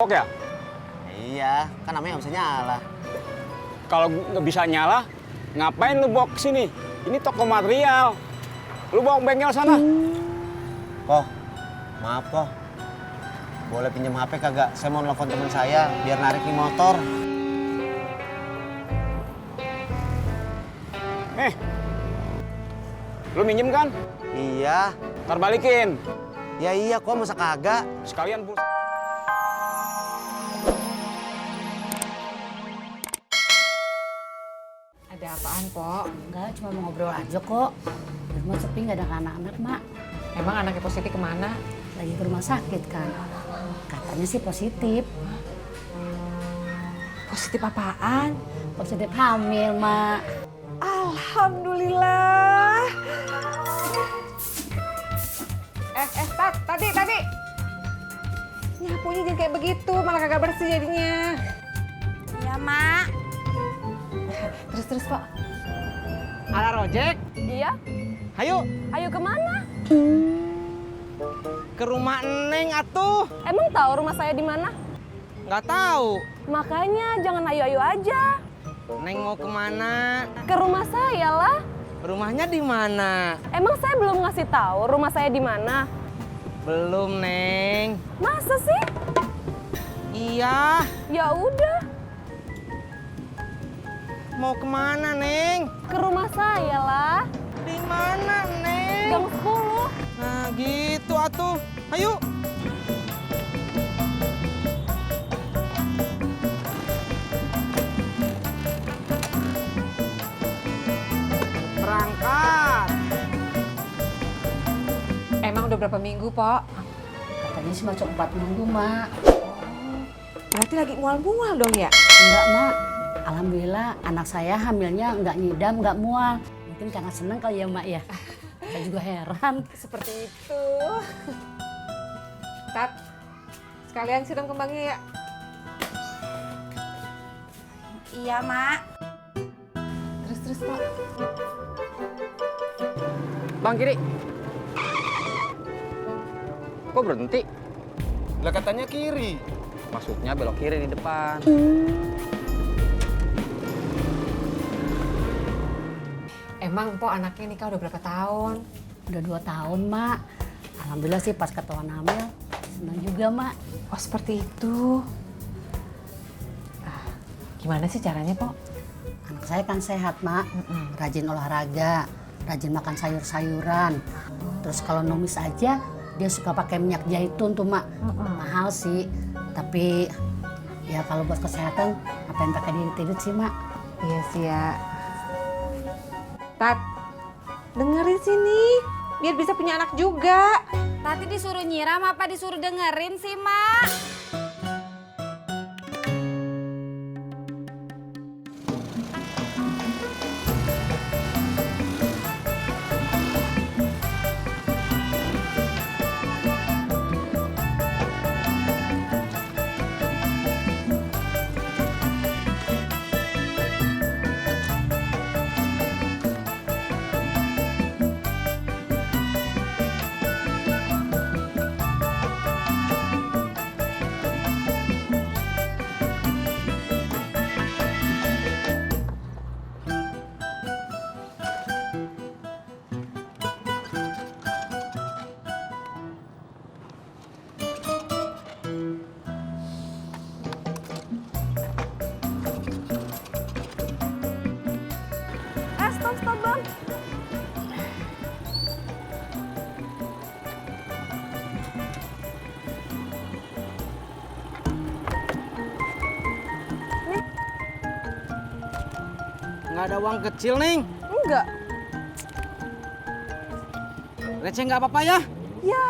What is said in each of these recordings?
mogok ya? Iya, kan namanya nggak bisa nyala. Kalau nggak bisa nyala, ngapain lu bawa ke sini? Ini toko material. Lu bawa ke bengkel sana. Koh, maaf Koh. Boleh pinjam HP kagak? Saya mau nelfon teman saya biar narik nih motor. Lu minjem kan? Iya. Ntar balikin. Ya iya Koh, masa kagak? Sekalian pulsa. Ada apaan, Po? Enggak, cuma mau ngobrol aja kok. Di rumah sepi nggak ada anak-anak, Mak. Emang anaknya positif kemana? Lagi ke rumah sakit kan. Katanya sih positif. Positif apaan? Positif hamil, Mak. Alhamdulillah. Tadi. Nyapunya jangan kayak begitu, malah kagak bersih jadinya. Iya, Mak. Terus, Pak. Ala Rojek, Iya? hayu Ayo kemana? ke rumah Neng atuh. Emang tahu rumah saya di mana? Nggak tahu. Makanya jangan ayo-ayo aja. Neng mau kemana? Ke rumah saya lah. Rumahnya di mana? Emang saya belum ngasih tahu rumah saya di mana? Belum, Neng. Masa sih? Iya. Ya udah, Mau kemana, Neng? ke rumah saya lah. Di mana, Neng? Gang 10. Nah, gitu atuh. Ayo. Berangkat. Emang udah berapa minggu, Po? Katanya sih macam 4 minggu, Mak. Berarti lagi mual-mual dong ya? Enggak, Mak. Alhamdulillah anak saya hamilnya nggak nyidam, nggak mual. Mungkin karena seneng kali ya, Mak ya. Saya juga heran. Seperti itu. Tat, sekalian siram kembangnya ya. Iya, Mak. Terus, Pak. Bang, kiri. Kok berhenti? Lah katanya kiri. Maksudnya belok kiri di depan. Emang, Po, anaknya nikah udah berapa tahun? Udah 2 tahun, Mak. Alhamdulillah sih pas ketahuan hamil. Senang juga, Mak. Oh, seperti itu. Ah, gimana sih caranya, Po? Anak saya kan sehat, Mak. Rajin olahraga, rajin makan sayur-sayuran. Terus kalau numis aja, dia suka pakai minyak zaitun tuh, Mak. Mahal sih, tapi ya kalau buat kesehatan, ngapain pakai diet sih, Mak? Iya sih ya. Tat, dengerin sini, biar bisa punya anak juga. Tadi disuruh nyiram apa disuruh dengerin sih, Mak? Stop, Bang. Nggak ada uang kecil, Neng. Enggak. Receh nggak apa-apa ya? Ya.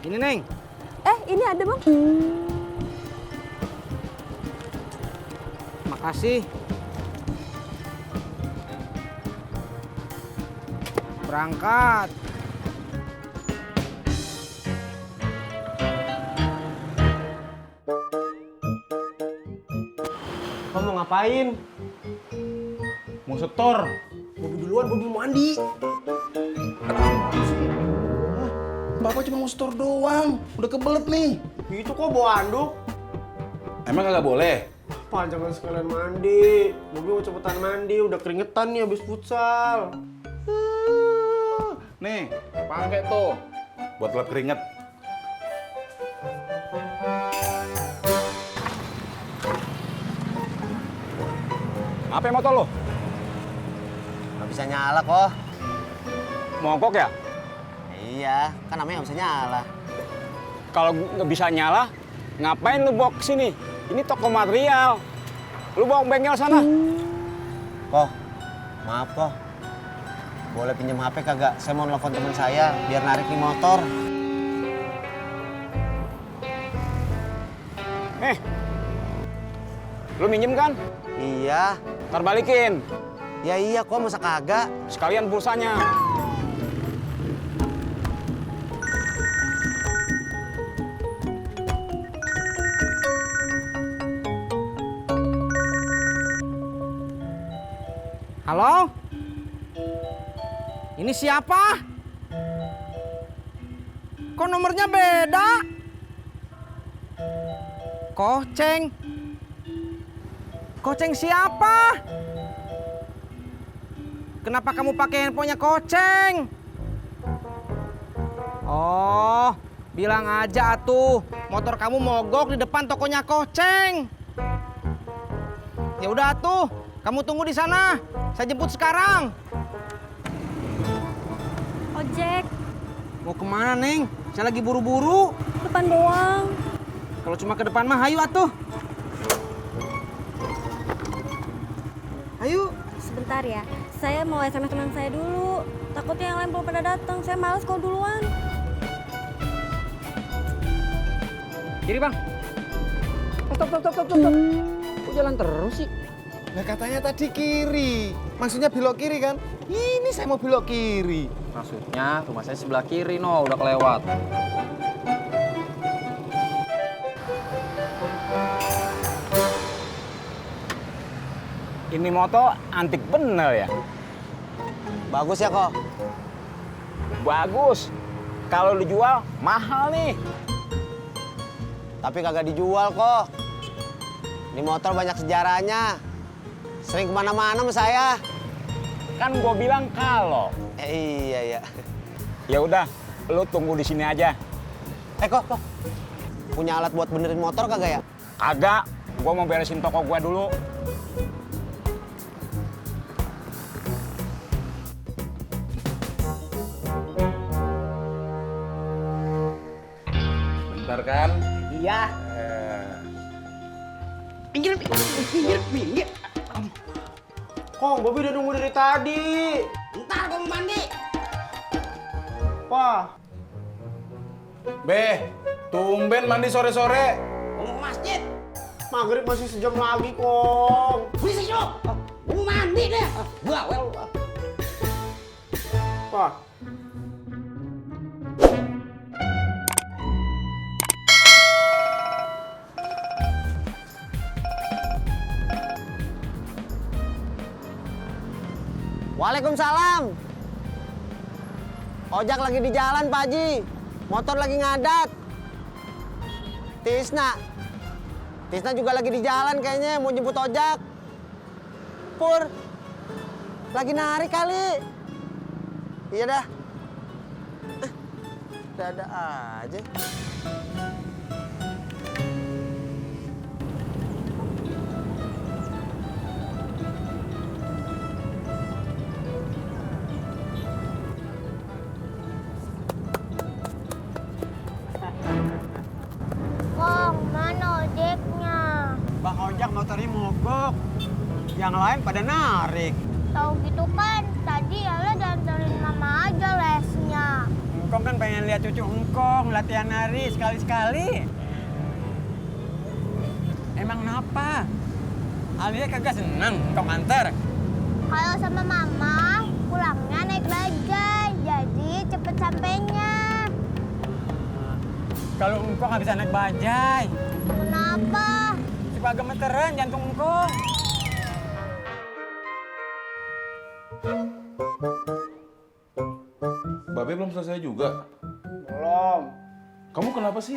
Ini, Neng. Ini ada, Bang. Makasih. Berangkat. Kau mau ngapain? Mau setor. Bobi duluan, Bobi mau mandi. Bapak cuma mau setor doang. Udah kebelet nih. Itu kok bawa anduk? Emang kagak boleh? Pak, jangan sekalian mandi. Bobi mau cepetan mandi, udah keringetan nih habis futsal. Nih, pakai tuh. Buat lap keringet. Apa motor lo? Nggak bisa nyala kok. Mogok ya? Iya, kan namanya nggak bisa nyala. Kalau nggak bisa nyala, ngapain lu bawa ke sini? Ini toko material. Lu bawa ke bengkel sana. Kok, maaf kok. Boleh pinjam HP kagak? Saya mau nelfon teman saya biar narik nih motor. Lu minjem kan? Iya. Ntar balikin. Ya iya kok, masa kagak? Sekalian pulsanya. Halo? Ini siapa? Kok nomornya beda? Koceng. Koceng siapa? Kenapa kamu pakai handphonenya Koceng? Oh, bilang aja atuh, motor kamu mogok di depan tokonya Koceng. Ya udah tuh, kamu tunggu di sana. Saya jemput sekarang. Ojek, Mau kemana, Neng? Saya lagi buru-buru. depan doang. Kalau cuma ke depan mah, hayu atuh. Ayo. Sebentar ya, saya mau SMS teman saya dulu. Takutnya yang lain belum pada datang. Saya males kalau duluan. Kiri, Bang. Stop. Kok jalan terus sih? Nah katanya tadi kiri. Maksudnya belok kiri kan? Ini saya mau belok kiri. Maksudnya rumah saya sebelah kiri, no, udah kelewat. Ini motor antik bener ya? Bagus ya kok? Bagus. Kalau dijual, mahal nih. Tapi kagak dijual kok. Ini motor banyak sejarahnya. Sering kemana-mana sama saya. Kan gua bilang kalau. Iya. Ya udah, lu tunggu di sini aja. Kok. Punya alat buat benerin motor kagak ya? Kagak, gua mau beresin toko gua dulu. Bentar kan? Iya. Pinggir. Kong, Bobi udah nunggu dari tadi. Ntar gua mau mandi. Wah, Be, tumben mandi sore-sore. Gua mau ke masjid. maghrib masih sejam lagi, Kong. Berisik lu. Gua mau mandi deh. Bawel. Wah. Waalaikumsalam. Ojak lagi di jalan, Pak Haji. Motor lagi ngadat. Tisna juga lagi di jalan kayaknya mau jemput ojak. Pur, lagi narik kali. Iya dah. Ada aja. Kong, mana ojeknya? Bang ojak motornya mogok. Yang lain pada narik. Tahu gitu kan, tadi Ella dandanin mama aja lesnya. Engkong kan pengen lihat cucu engkong latihan nari sekali-sekali. Emang kenapa? Alia kagak seneng engkong antar. Kalau sama mama, pulangnya naik bajai, jadi cepet sampainya. Kalau engkong nggak bisa naik bajai. Kenapa? daripada gemeteran jantung engkong. Babe belum selesai juga. Belum. Kamu kenapa sih?